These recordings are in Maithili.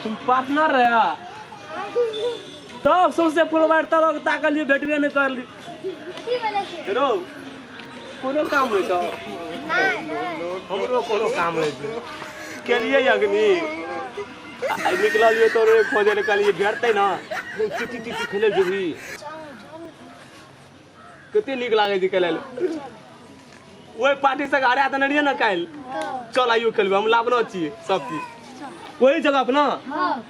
पार्टनर रहे तब सौंसे फुलबार तरक ताकलियै भेटबे नहि करली। की बोलै छै? रो कोनो काम नहि छौ? नहि नहि। हमरो कोनो काम नहि छै। केलियै अग्नि आइ निकललियै तोरे खोजे लए, कहलियै भेटतै ने। चिट्ठी टिट्टी खेलै जेबही? कते नीक लागै छै खेलै लए। ओहि पार्टी से हरा देने रहियै ने काल्हि। चल आइयो खेलबै, हम लाबनो छियै सब चीज ओहि जगह पर ने।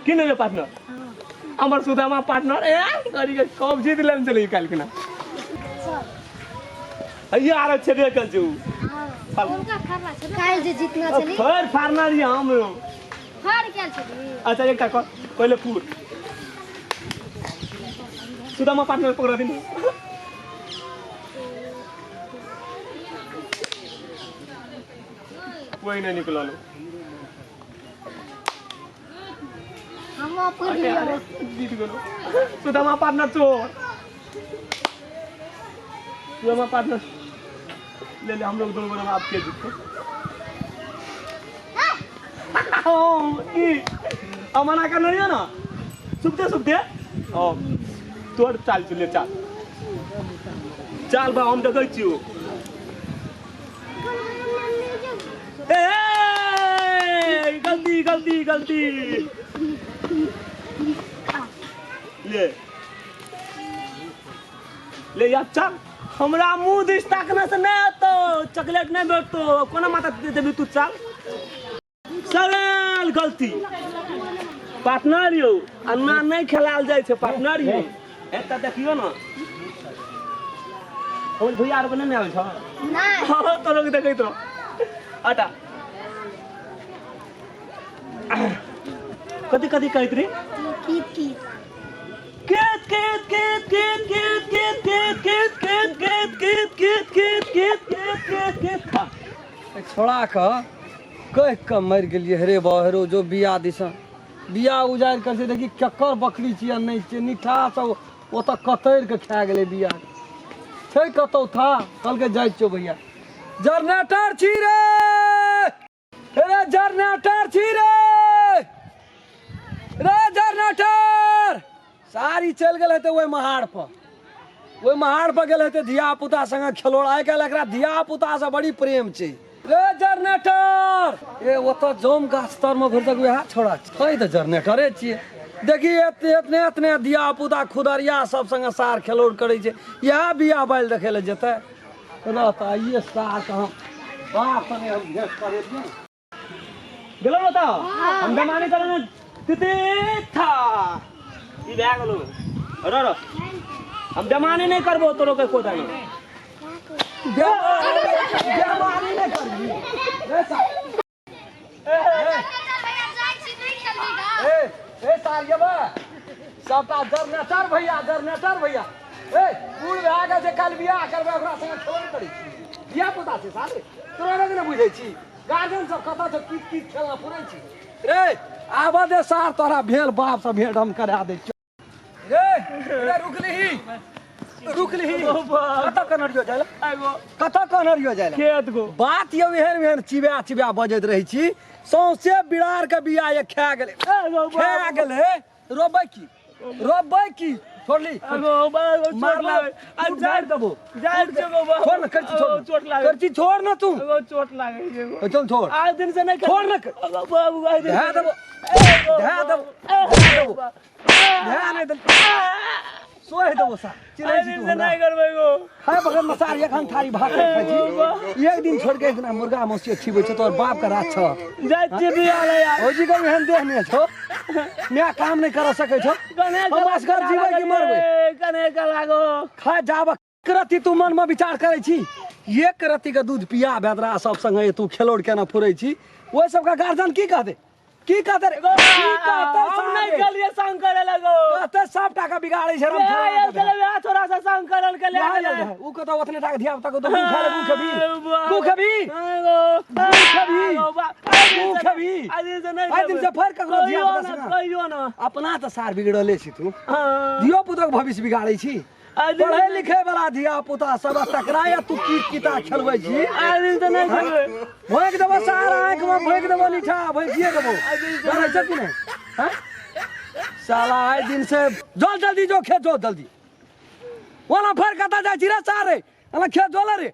की नहि पार्टनर हमर सुदामा पार्टनर ए करी के कब जीत लेने चली काल्हि के ना। अइया आरो छेबे कल छै उ। काल्हि जे जीतना छली। फेर फाड़ना रहियै हम। हार गेल छली। अच्छा एकटा कर पहिले फूट सुदामा पार्टनर पकड़ा दिन। कोई नहीं निकलल। हम पुर लियो। जीत गेलो सुदामा पार्टनर। चोर सुदामा पार्टनर ले ले। हम लोग दोनों बराबर आपके जीतते की मना करना नहीं है ना। सुखते सुखते ओ तोर चाल चले चाल चाल बा हम देखै छियौ। ए गलती गलती गलती। ले ले यार चल। हमरा मुंह दिस ताकना से नहीं हेतौ, चॉकलेट नहीं भेटतो। कोना माथा देबी तू? चल सरल गलती पार्टनर यौ, अन्ना नहीं खेलाल जाइ छै पार्टनर यौ। एतऽ देखियौ ने, हमर भैया आर के नहि ने आबै छौ? नहि। हँ तोरो के देखैत रहो। आटा कथी कथी कहैत रही? की की? केत केत केत केत केत केत केत केत केत केत केत केत केत केत केत केत केत खा। छोड़ा कऽ कहि कऽ मरि गेलियै। हेरे बहरो जो बिया दिसन बिया उजाड़ि कऽ छै। देखी केकर बकरी छियै नहि छियै। निठा सब ओतऽ कतरि कऽ खा गेलै। बिया छै कतौ था कहलकै जाइ छियौ भैया। जनरेटर छी रे, रे जनरेटर छी रे, रे जनरेटर। सारी चलि गेल हेतै ओहि महाड़ पर, ओहि महाड़ पर गेल हेतै धिया पुता संगे खेलोड़। आइ काल्हि एकरा धिया पुता से बड़ी प्रेम छै। रे जनरेटर ए, ओतऽ जम गाछ तरमे भरि तक वएह छोड़ा छै तऽ जनरेटरे छियै। देखी एते एतने एतने धिया पुता खुदरिया सब संगे सार खेलौड़ करै छै। इएह बिया बालि देखै लए जेतै रह तऽ आइए सार हम बाप सने हम भेंट करेलियै। गेलो न तऽ हम बेमानी करे न तिति था ई भए गेलो। रो रो हम बेमानी नहीं करबो तोरो के कोदा नहीं। बेमानी नहि करबी रे सार। भैया जाइ छी, नहि खेलबी गा? ए ए सार जेबै सबटा जनरेटर भैया, जनरेटर भैया। ए बूढ़ भए गेल छै, काल्हि बियाह करबै ओकरा संगे खेलौड़ करै छी। धिया पुता छै साले, तोरा लोग नहि बुझै छी। गार्जियन सब कतऽ छै? कित कित खेलना पुरै छी रे। आबऽ दे सार, तोरा भेल बाप से भेंट हम करा दै छियौ। रे रे रुकलिही रुकलिही। कतऽ कनरियो जाइ लए? कतऽ कनरियो जाइ लए? खेत गो। बात यौ एहन एहन चिबा चिबा बजैत रहै छी। सौंसे बिरार के बिया ये खा गेलै, खा गेलै। रोपबै की, रोपबै की? छोड़ली मारला मार देबो। छोड़ ना करची, छोड़। चोट लागे। करची छोड़ ना तू। चोट लागे छै। चल छोड़। आज दिन से नहीं। छोड़ ना। बाबू आज दिन धै देबो, धै देबो, धै देबो, धै नहि देल सोहि देबो सा। चिन्है आज छी दिन तू से हमरा? नहीं करबै गो। खाय बगल में सार एखन थारी भात खाइ छी। एक दिन छोड़ के एक दिना मुर्गा मौसी खिबै छौ। तोहर बाप के राज छ। जाइ छियै बियाह ले यार। भौजी के एहन देह नहि छौ, मैं काम नहि कर सकै छौ। हम असगर जीबै कि मरबै? कने का लागो। खा जाब रत्ती। तू मन में विचार करै छी, एक रत्ती के दूध पिया बेदरा सब संगे तू खेलौड़ केना फुरै छी। ओहि सबके गार्जियन की कहतै, की कहतै रे? की कहतै? हम नहीं सारे? गेलियै संग करे लगो। कहतै सब टाका बिगाड़ै छै। राम आयल छलै वएह छोरा से संग करल के ले यहाँ गेलै। आयल रहै। उ कतौ ओतने टाका धिया पुता के तो भूख खा ले, भूख खेबही, भूख खेबही, भूख खेबही, भूख खेबही। आइ दिन से नहीं। आइ दिन से फेर ककरो धिया कहियो पुता ना, संगे। कहियो ना। अपना तऽ सार बिगड़ले छी तू। हाँ। धियो पुतक भविष्य बिगाड़ै छी। आइ दिन पढ़े लिखे वाला धिया पुता सब आ तकरा या तू कीट किता खेलबै छी। आइ दिन से नहीं खेलबै। भोंकि देबो सार, आँखि में भोंकि देबो, नीठा भोंकिए देबो। डरै छौ कि नहि? हैं? साला आइ दिन से जल जल्दी जो खेत जो जल्दी ओना फर कतऽ जाइ छी रे सारे एना खेत जोल रे।